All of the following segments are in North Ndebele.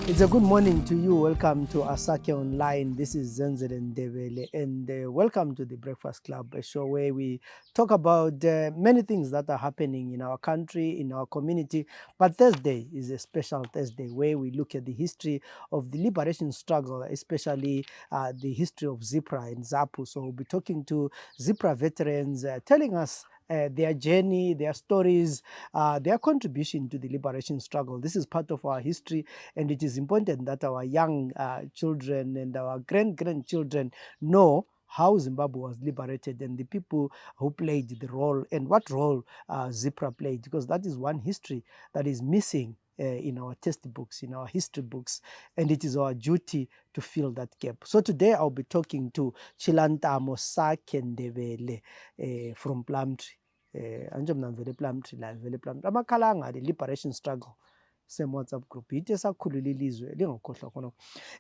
It's a good morning to you. Welcome to Asake Online. This is Zenzele Ndebele, and welcome to the Breakfast Club, a show where we talk about many things that are happening in our country, in our community. But Thursday is a special Thursday where we look at the history of the liberation struggle, especially the history of ZIPRA and ZAPU. So we'll be talking to ZIPRA veterans, telling us their journey, their stories, their contribution to the liberation struggle. This is part of our history, and it is important that our young children and our grandchildren know how Zimbabwe was liberated and the people who played the role and what role ZIPRA played, because that is one history that is missing in our textbooks, in our history books, and it is our duty to fill that gap. So today I'll be talking to Chilantamo Sakendebele from Plumtree. Anje mna ngivele Plumtree la ngivele Plumtree amakhala angale liberation struggle same WhatsApp group ithi esakhulula ilizwe lingakhohlwa khona.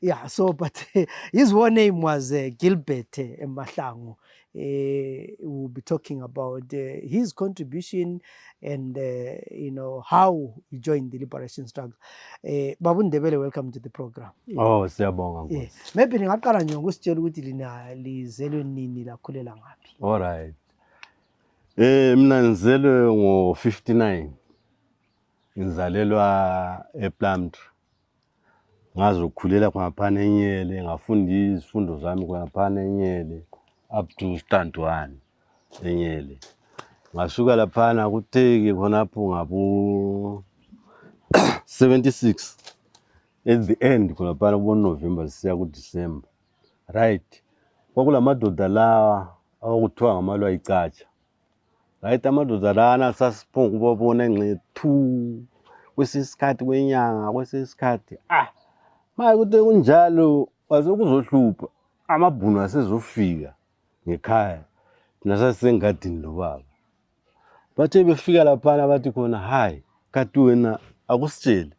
Yeah, so but his one name was Gilbert Mahlangu. We'll be talking about his contribution and how he joined the liberation struggle. Babu Ndebele, welcome to the program. Oh, siyabonga Nkosi. Maybe ngaqala nje ngokusitshela ukuthi lina lizelwe nini lakhulela ngaphi. All right. Mina ngizelwe ngo59. Ngizalelwa ePlumtree. Ngazokhulela kwaphana eNyele, ngafunda izifundo zami kwaphana eNyele up to stand 1 eNyele. Ngasuka laphana kuTheki khonapho ngabo 76. At the end khonaphana ku November siya ku December. Right. Kwakulamadoda lawa awakuthiwa ngamalwa icatsha. Right, amadoda lana sasiphonga ukubabona engqethu kwesisikhathi kwenyanga kwesisikhathi maye kuthi kunjalo wazokuzohlupha amabhunu asezofika ngekhaya nasasengadini lo baba bathe befika lapha bathi khona hayi kati wena akusitshele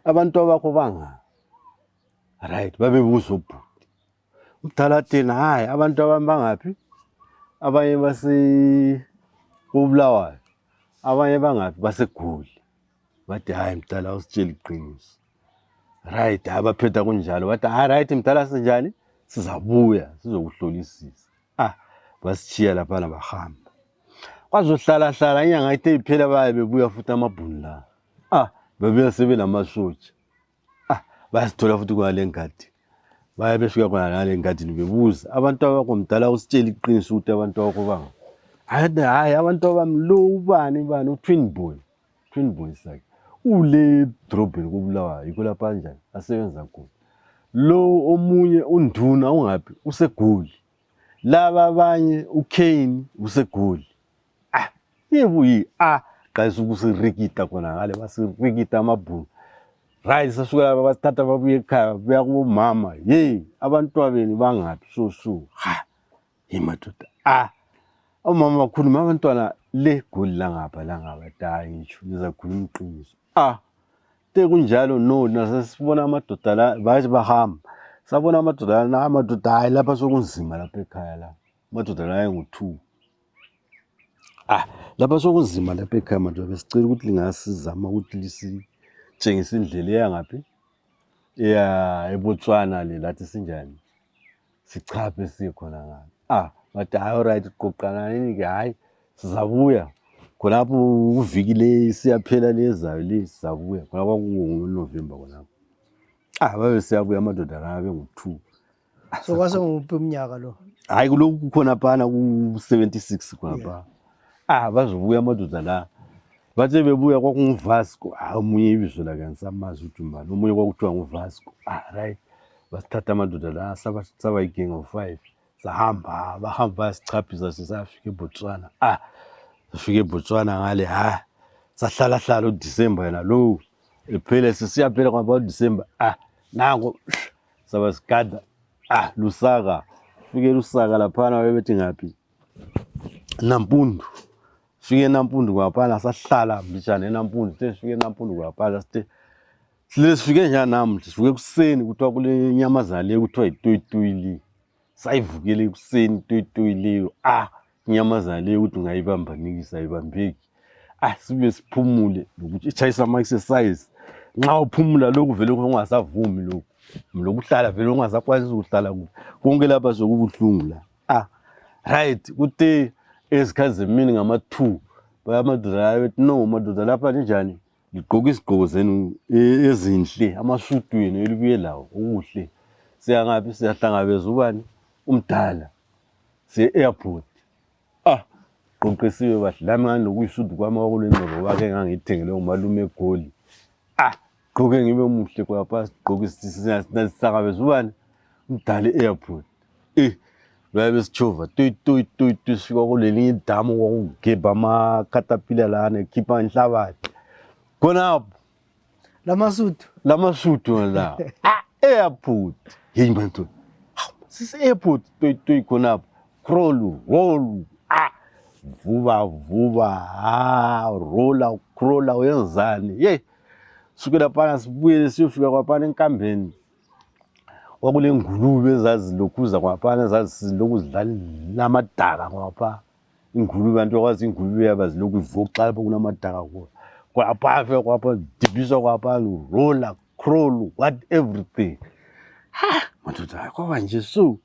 abantu abakho banga right babebuza ubhuti umdala thina hayi abantu abangaphi abanye base uBulawayo abanye bangaphi baseGoli bathi hayi mdala usitshela iqiniso right abaphetha kunjalo bathi hayi right mdala sinjani sizabuya sizokuhlolisisa basithiya lapha bahamba kwazohlala inyanga ithe iphela baye bebuya futhi amabhunu la bebuya sebenamasotsha basithola futhi kwale ngadi baye befika kwale ngadini bebuza abantu abakho mdala usitshela iqiniso ukuthi abantu abakho banga hayi abantu abamlo ubani u-twin boy sakhe ule drobheni kuBulawayo yikho lapha kanjani asebenza khona lo omunye unduna ungaphi useGoli laba abanye uKane useGoli yebuyi qayisa ukusirikita khona ngale basirikita amabhunu right sasuka laba basithatha babuye ekhaya buya kubomama abantu abeni bangaphi so imadoda umama wakhuluma abantwana le Goli langapha tayi ngisho nizakhuluma iqiniso te kunjalo no nasasibona amadoda la bathi bahamba sabona amadoda la amadoda hayi lapha sokunzima lapha ekhaya la amadoda la ayengu2 lapha sokunzima lapha ekhaya madoda besicela ukuthi lingasizama ukuthi lisitshengise indlela eyangaphi eBotswana le lathi sinjani sichaphe sikhona ngapha bathi hayi alright qoqana nini ke hayi sizabuya khonapho uvikile siyaphela lezayo sizabuya khona kwakungoNovember khonapho babe siyabuya amadoda la bengu2 So kwase nguphi umnyaka lo? Hayi kulokhu khona phana ku76 khona bazobuya amadoda la bathe bebuya kwakunguVasco omunye ibizo lakhe ngisamazi ukuthi umbani omunye kwakuthiwa nguVasco right basithatha amadoda la saba igang of 5 sahamba bahamba sichaphisa sisafika eBotswana sifike eBotswana ngale sahlala uDecember yena lo ephele sisiyaphela kwaba uDecember nango saba sigada Lusaka fike Lusaka lapha bebethi ngaphi Nampundu fike Nampundu kwaphana sahlala mbijana eNampundu sifike Nampundu kwaphana sifike njani namhla sifike kuseni kuthiwa kule nyamazana le kuthiwa itoyitoyili sayivukele ekuseni itoyitoyile inyamazana le ukuthi ungayibamba nikisa ayibambeki sibe siphumule ukuthi ichayisa ama exercise nxa uphumula lokhu vele ungasavumi lokhu lokuhlala vele ungasakwanisi ukuhlala konke lapha sokubuhlungu la right kuthe ezikhathi zemini ngama-2 bayamadoda ayethi no madoda lapha njani ligqoka izigqoko zenu ezinhle amasudu wenu elibuye lawo okuhle siyangaphi siyahlangabeza ubani umdala siye-airport qoqisiwe bahle lami ngani lokuyisudu kwami kwakulengqobo wakhe engangiyithengele umalume eGoli gqoke ngibe muhle kwapha sigqoke sihlangabeza ubani umdala e-airport babe sichova toyi sifika kulelinye idamu kwakugebha amakatapila lana ekhipha inhlabathi khonapho lamasudu la airport hey manje sisi airport toyi khonapho crawl vuba rola uyenzani ye sukela phana sibuye siyofika kwaphana enkambeni kwakule ngulube ezazilokhuza kwaphana ezazilokhu zidlala amadaka kwapha ingulube abantu bakwazi ingulube yabazilokhu ivoxa lapho kunamadaka kwapha kwapha dibiswa kwapha roller crawl what everything madoda kwaba nje so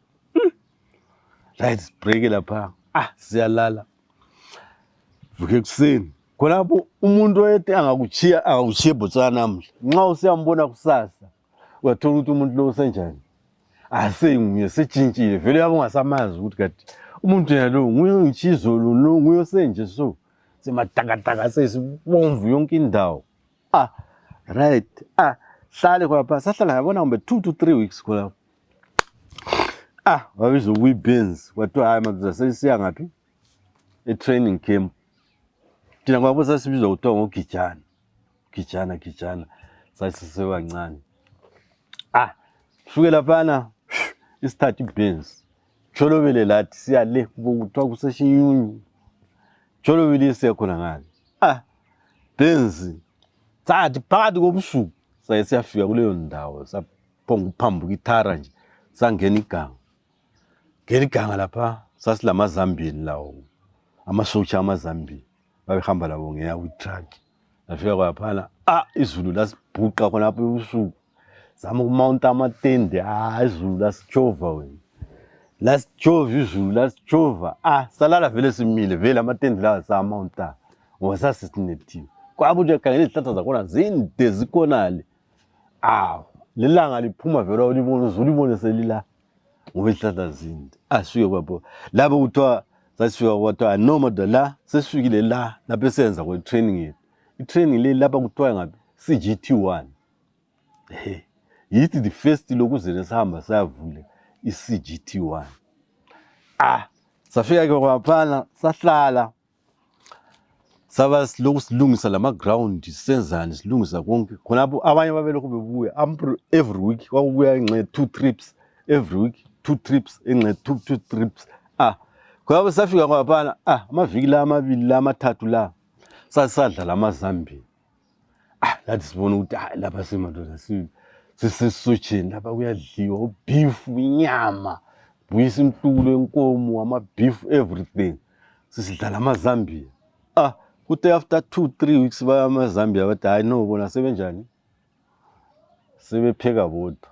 right break lapha siyalala vuke ekuseni khonapho umuntu oyethi angakuchiya Botswana namhla nxa usiyambona kusasa uyathola ukuthi umuntu lo usenjani asenguye sejintshile vele yabo ungasamazi ukuthi kade umuntu yena lo nguye ngitshizolo lo nguye osenje so sematakataka sesibomvu yonke indawo right hlale kwapha sahlala yabona kumbe 2 to 3 weeks khona wabizo kuyibenzi kwathiwa hayi madoda sesiya ngaphi e-training camp thina kwabo sasibizwa kuthiwa ngogijana sasisebancane suke laphana isithatha ibenzi Cholobele lathi siya le kuthiwa kuseshinyunyu Cholobele siyakhona ngani benzi sathi phakathi kobusuku siyafika kuleyo ndawo saphonga uphambuka ithara nje sangena iganga lapha sasilamazambini lawo amasotsha amazambini babehamba labo ngeya kwi-truck lafika kwaphana izulu lasibhuqa khonapho ebusuku zama ukumounta amatende izulu lasijova wena lasijova izulu lasijova salala vele simile vele amatende lawa samounta ngoba sasisinethiwe kwabo nje khangela izihlahla zakhona zinde zikhonale lelanga liphuma vele ulibona uzulu ibone selila ngoba izihlahla zinde sifike kwapho labo kuthiwa sasifika kwathiwa no madoda la sesifikile la lapho esenza kwe-training yethu i-training le lapha kuthiwa ngapi CGT1 yithi the first lokuzele sahamba sayavule i-CGT1 safika ke kwaphana sahlala saba silokhu silungisa lama-ground senzani silungisa konke khonapho abanye babelokhu bebuya every week kwakubuya engxe 2 trips every week 2 trips engxe 2 trips khonapho safika kwaphana amaviki la amabili la amathathu la sasadla lamazambini lathi sibona ukuthi lapha semadoda sisesotsheni lapha kuyadliwa ubeef inyama buyisa imtulo enkomo ama-beef everything sisidla lamazambia kuthe after 2-3 weeks bayamazambia bathi hayi no bona sebenjani sebepheka bodwa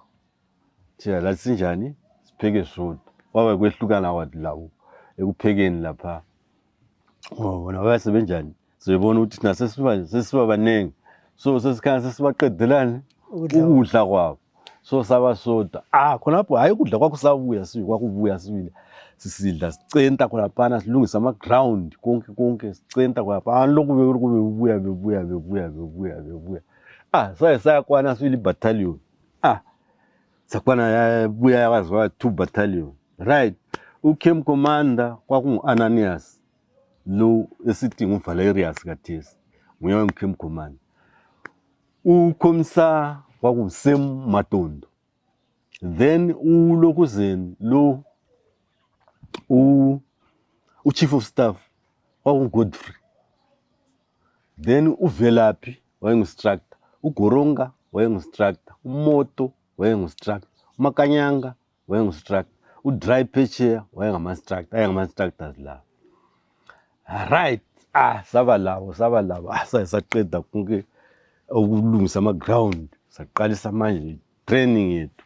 thina lathi sinjani sipheke sodwa kwaba kwehlukana kwathi lawo ekuphekeni lapha bona bayasebenjani sibona ukuthi thina sesiba baningi so sesikhanya sesibaqedelani ukudla kwabo so saba soda khonapho hayi ukudla kwakusabuya kwakubuya sibili sisidla sicenta khonaphana silungisa ama-ground konke sicenta khonapha lokhu bebuya sayakwana sibili battalion sakwana yabuya yakwazi kwa 2 battalion right ucamp commander kwakungu-Ananias lo esithi nguValerius kathesi nguye wayengicamp commander ukhomisa kwakungu-Sam Matondo then ulokuzeni lo chief of staff kwakungu-Godfrey then uVelaphi wayengu-instructor uGoronga wayengu-instructor uMoto wayengu-instructor uMakanyanga wayengu-instructor uDry Peche ayengama-instructors la right saba labo saqeda konke ukulungisa ama-ground saqalisa manje training yethu.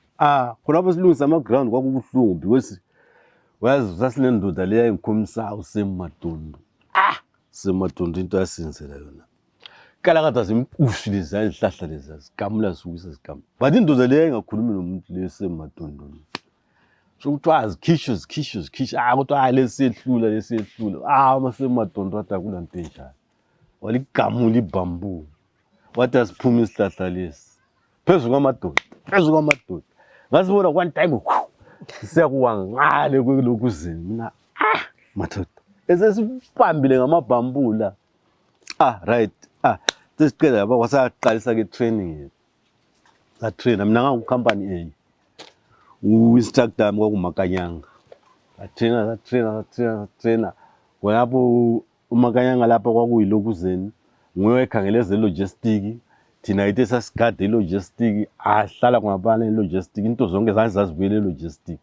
Khonapho silungisa ama-ground kwakubuhlungu because wazi sasinendoda leya engikhomisayo uSemadondo. Semadondo into yasenzela yona. Kala kade zimpushi lezi izihlahla lezi zigamula zisuka zigamula. But indoda leya engakhulumi nomuntu leyo Semadondo. So kuthiwa zikhishwe kodwa lesiyehlula amaSemadondo wathi akulanto enjalo. Waligamula ibambu. Wathi asiphume isihlahla lesi. Phezulu kwamadoda. Ngasibona one time siyakuwangale kwelokuzini mina madoda. Esesibambile ngamabhambula. Right. Sesiqeda yaba wasaqalisa ke training yethu. Sa trainer mina ngangu company A. U-instructor wami kwakuMakanyanga. Trainer. Lapho uMakanyanga lapha kwakuyilokuzeni. Nguye ekhangeleze logistic. Thina ithe sasigade logistic. Ahlala ngaphala logistic. Into zonke zazivele logistic.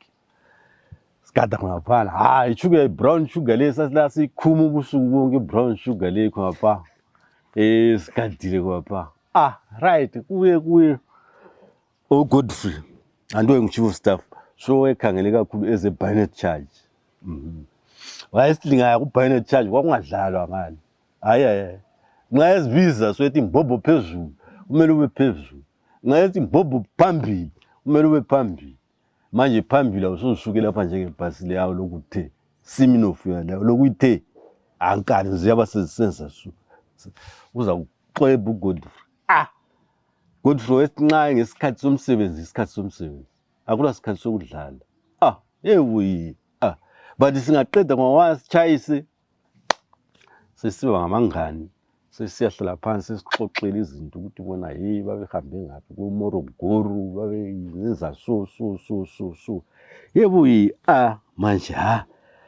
Sigada ngaphala. Isugar brown sugar lesa sikhuma ubusuku bonke brown sugar le khapha. Sigadile kwapha. Right. Kuye. Godfrey. Anto chief of staff. So ekhangele kakhulu as a bayonet charge. Wayesilinga ku-bayonet charge kwakungadlalwa ngani. Nxa esibiza soyethi imbobo phezulu kumele ube phezulu. Nxa ethi imbobo phambili kumele ube phambili. Manje phambili awusuzukela lapha njengebhasi leyawo lokuthe Siminoff yalawo lokuthe ankani ziyaba sezisenza su. Uza ukuxweba uGodfrey. Godfrey wesinqaye ngesikhathi somsebenzi. Akula sikhathi sokudlala. But singaqeda ngawasitshayise sesiba ngamangani. Sesiyahlala phansi sixoxele izinto ukuthi bona babehambe ngaphi kuMorogoro babenza so. Manje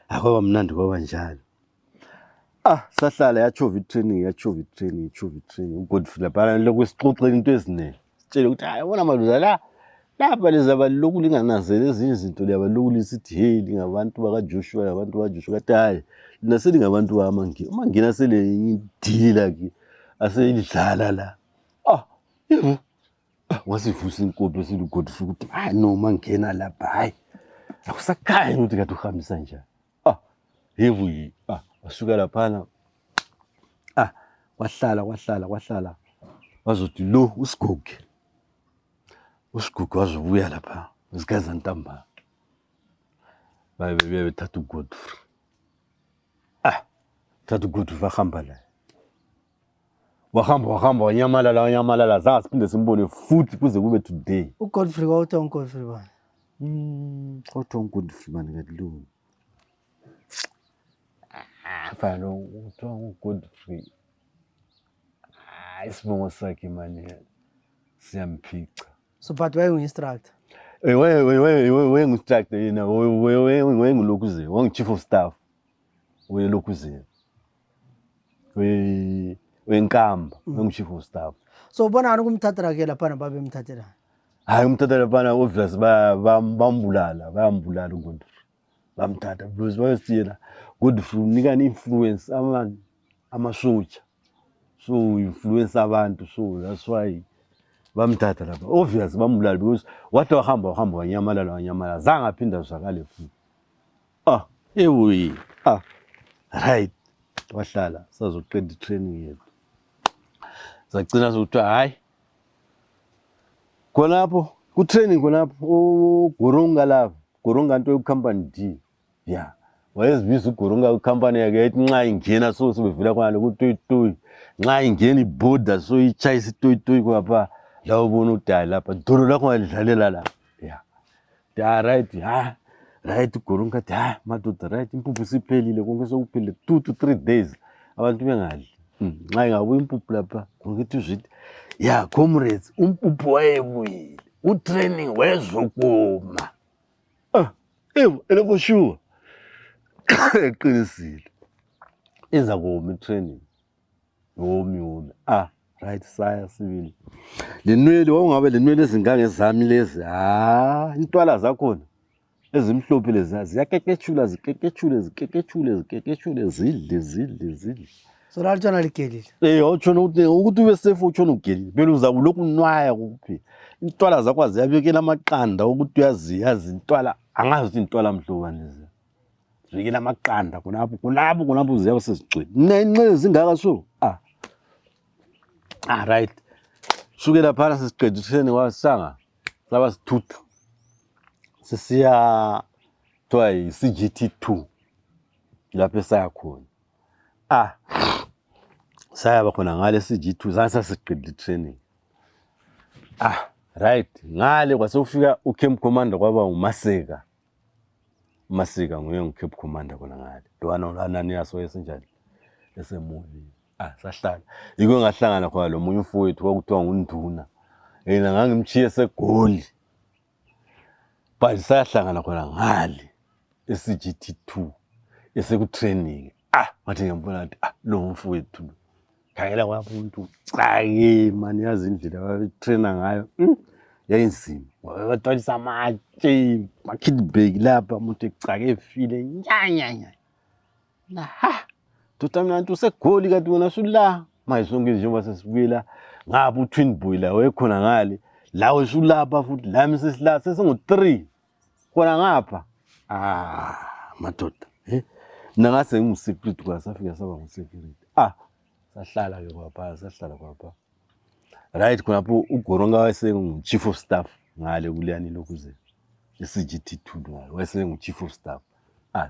akwaba mnandi kwaba njalo. Sahlala yachova training. uGodfrey lapha lokho sixoxele into eziningi. Sitshele ukuthi yabona madoda lapha lezaba lokhu lingananzele ezinye izinto liyaba lokhu lisithi lingabantu bakaJoshua labantu bakaJoshua kathi lina selingabantu bamangeni. Umangeni sele indila ke aselidlala la. Yebo. Wasivusa inkobe sithi uGodfrey ukuthi no mangena lapha akusakhayi ukuthi kade uhambisa njani. Yebo wasuka laphana. Wahlala. Wazothi lo uSigugu wazobuya lapha. Zikaza ntamba. Bethatha uGodfrey. Thatha uGodfrey wahamba la. Wahamba wanyamalala zange siphinde simbone futhi kuze kube today. uGodfrey kwawuthi uGodfrey bani? Kwawuthi uGodfrey bani ngalo. Fana uthi uGodfrey. Isibongo sakhe manje siyampica. So but why uinstructor? Instructor yena ngilokuzeni wangi-chief of staff welokuzeni wenkamba ngi-chief of staff. So ubona ukumthathela ke lapha babemthathela. Umthathela lapha obvious bayambulala uGodfrey. Bamthatha because bayosiyena Godfrey unika influence amasotsha. So influence abantu, so that's why bamthatha lapha. Obvious bambulala because wathi wahamba wanyamalala zange aphinda uzakale futhi. Right. Wahlala sazoqeda training yethu. Sagcina sokuthi khonapho ku training khonapho uGoronga lapha. Goronga into company D. Wayezibiza uGoronga company yake ethi nxa ingena so sibevela khona lokutoyitoyi. Nxa ingena iborder so ichayisa itoyitoyi kwapha la ubona udala lapha dolo lakho ngalidlalela la. Right. Right uGoronga athi madoda right impuphu siphelile konke sokuphelile 2 to 3 days abantu bengadli. Nxa ingabuya impuphu lapha ngithi uzithi comrades umpuphu wayebuyile utraining wezokuma. Eloko sure. Eqinisile. Iza koma training. Yomi. Right saya sibili. Lenwele wawungabe lenwele ezingange zami lezi. Intwala zakhona ezimhlophe lezi ziyakeketshula zidle. So lalitshona ligelile. Awutshona ukuthi ube safe utshona ugelile. Phela uzabe ulokhu unwaya kuphi. Intwala zakho aziyabekela amaqanda ukuthi uyazi intwala angazi ukuthi intwala mhlobani lezi. Zibekela amaqanda khonapho ziyabe sezigcwele. Inqele zingaka so. Right. Shukela phana sesiqeda utheni wasanga. Saba sithutha. Sisiya toy CGT2. Lapho esaya khona. Saya khona ngale CG2 sasiqedile training. Right. Ngale kwasofika ucamp commander kwaba uMaseka. Maseka nguye ngicamp commander khona ngale. Lwana lanani yaso esenjani. Esemuvi. Sahlala. Yiko ngahlangana khona lo munye umfowethu kwakuthiwa nguNduna. Yena ngangimchiye segoli. But sahlangana khona ngale eCGT2 eseku training. Ngathi ngiyambona ukuthi lo mfowethu khangela kwabantu chaye mani yazi indlela batraina ngayo yayinzima wabatwalisa amatshe makidbag lapha umuntu ecake efile nyanya la tota mina nto segoli kanti wona sula mayisonke njengoba sesibuyela ngapha uTwin Boy la wayekhona ngale la wesulapha futhi lami sesila sesingu3 khona ngapha madoda nangase ngumsecurity kwasafika saba ngumsecurity sahlala ke kwapha right khonapho uGoronga wayesengu chief of staff ngale kuliyani lokuze iCGT2 ngale wayesengu chief of staff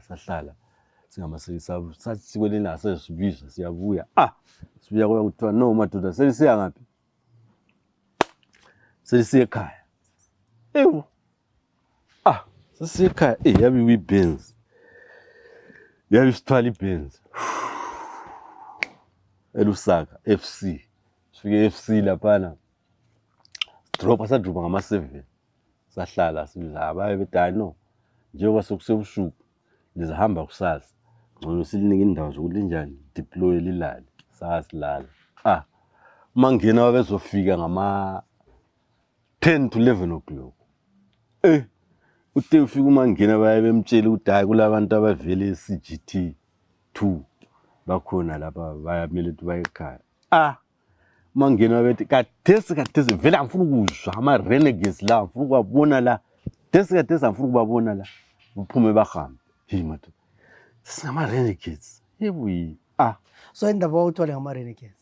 sahlala singamaseka sasikweleni asesibizwa siyabuya sibuya kuthiwa no madoda selisiya ngaphi selisiya ekhaya sesiya ekhaya yabi wiBenz yabi sithwala iBenz elusaka FC sifike FC lapana drop ngama7 sahlala sibiza abaye bethi no njengoba sokusebusuku lizahamba kusasa ngcono silinike indawo zokuthi linjani deploy lilali sasilala mangena wabezofika ngama 10 to 11 o'clock uthe ufika umangena baye bemtshela ukuthi hayi kulabantu abavele eCGT2 bakhona lapha bayamele ukuthi baye ekhaya mangena bethi kathesi vele angifuna ukuzwa ama renegades la ngifuna ukubabona la kathesi angifuna ukubabona la uphume bahambe madoda singama renegades yebuyi So indaba awuthole ngama renegades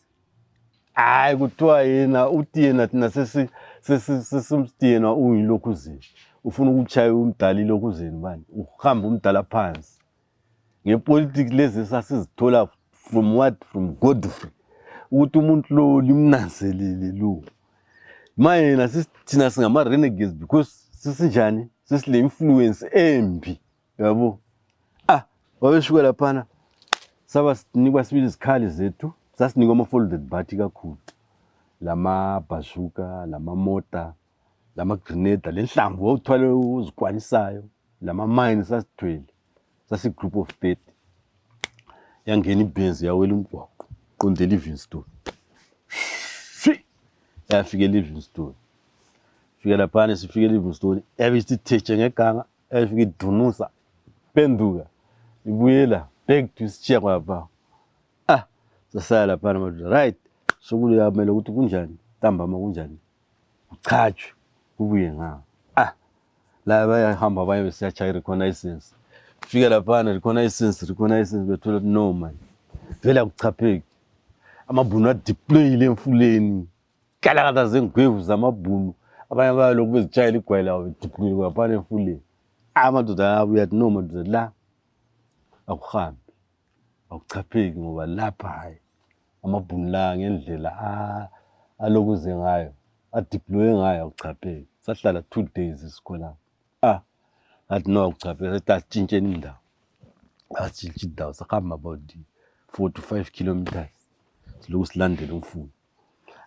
kuthiwa yena uthi yena thina sesimstiyena uyilokuzini ufuna ukuchaya umdala ilokuzini bani uhamba umdala phansi ngepolitics lezi sasizithola from Godfrey ukuthi umuntu lo limnanzelile lo mayena sithina singama renegades because sisinjani sisile influence embi yabo wabeshuka laphana saba sinikwa sibili izikhali zethu sasinikwa ama folded bathi kakhulu lama bazooka lama mota lama grenade lenhlamvu wawuthwale uzikwanisayo lama mine sasithwele sasi group of 30 yangena iBenz yawela umgwaqo qonde Livingstone yafika Livingstone fika laphana sifike Livingstone yabisitheche ngeganga yafika idunusa penduka ibuyela back to isichiya kwapha sasala laphana madoda right sokule yamele ukuthi kunjani ntambama kunjani uchachwe kubuye nga la bayahamba baye besiyachaya reconnaissance fika laphana reconnaissance bethola no man vele akuchapheki amabhunu adeployile emfuleni kalakata zengwevu zamabhunu abanye bayalokhu bezichayela igwayela bedeployile kwaphana emfuleni amadoda abuya athi no madoda la akuhambi akuchapheki ngoba lapha hayi amabhunu la ngendlela alokuze ngayo adeploye ngayo akuchapheki sahlala 2 days isikhona athi no akuchapheki sathi asitshintsheni indawo asitshintshe indawo sahamba about 4 to 5 kilometers siloku silandela umfundo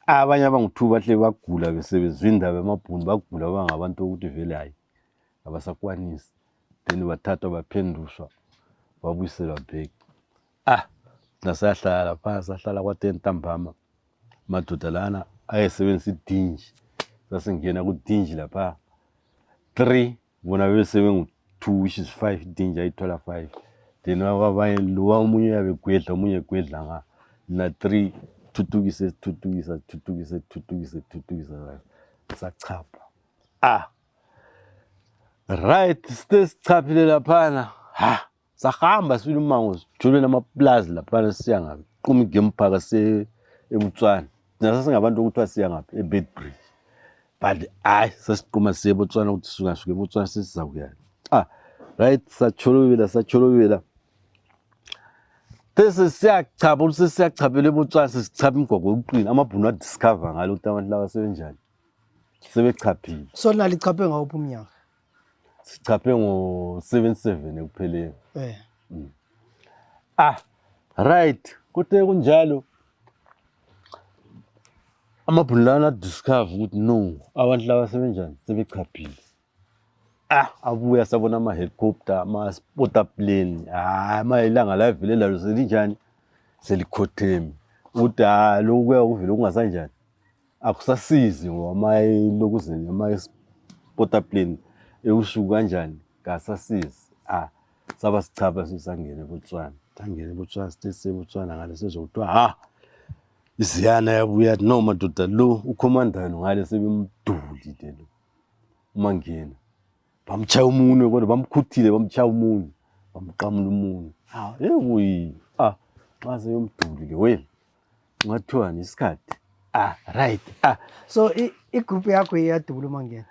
abanye abangu2 bahle bagula besebenzwa indaba emabhunu bagula bangabantu ukuthi vele hayi abasakwanisi then bathathwa baphenduswa babuyiselwa back nasahlala phansi sahlala kwa10 ntambama madoda lana ayesebenzisa idinji sasingena kudinji lapha 3 bona besebengu 2 which is 5 idinji ayithola 5 then abanye lo omunye yabe gwedla omunye gwedla nga na 3 thuthukise sachapha. Right, sichaphile laphana. Sahamba sifile umango sijule namaplazi laphana siya ngapi. Quma igame park eBotswana. Nasa singabantu ukuthiwa siya ngapi eBedbridge. But sasiquma siye eBotswana ukuthi singasuka eBotswana sesiza kuyana. Right, sacholobela. Bese siyachapha sesiyachaphela eBotswana sesichapha imigwaqo yokuqina amabhunu discover ngalo ukuthi abantu laba sebenjani. Sebechaphile. So nalichaphe ngawuphi umnyaka? Sichaphe ngo-77 ekupheleni. Right, kuthe kunjalo amabhunu lana discover ukuthi no abantu laba sebenjani sebechaphile. Abuya sabona ama-helicopter, ama-spotter plane. Ilanga lavele lalo selinjani selikhotheme ukuthi lokhu kuya kuvele kungasanjani akusasizi ngoba amayilokuzeni ama-spotter plane ekushuku kanjani kasasizi. Saba sichapha sisangena eBotswana. Sangena eBotswana sisebotshwana ngale sezokuthiwa iziyana yabuya no madoda lo ukhomandani ngale sebemdulile lo umangena bamchaya umunwe kodwa bamkhuthile bamchaya umunwe bamqamula umunwe. Yeyi mase yomdulile wena ngathiwa isikhathi. Right. So igroup yakho iyadubula umangena.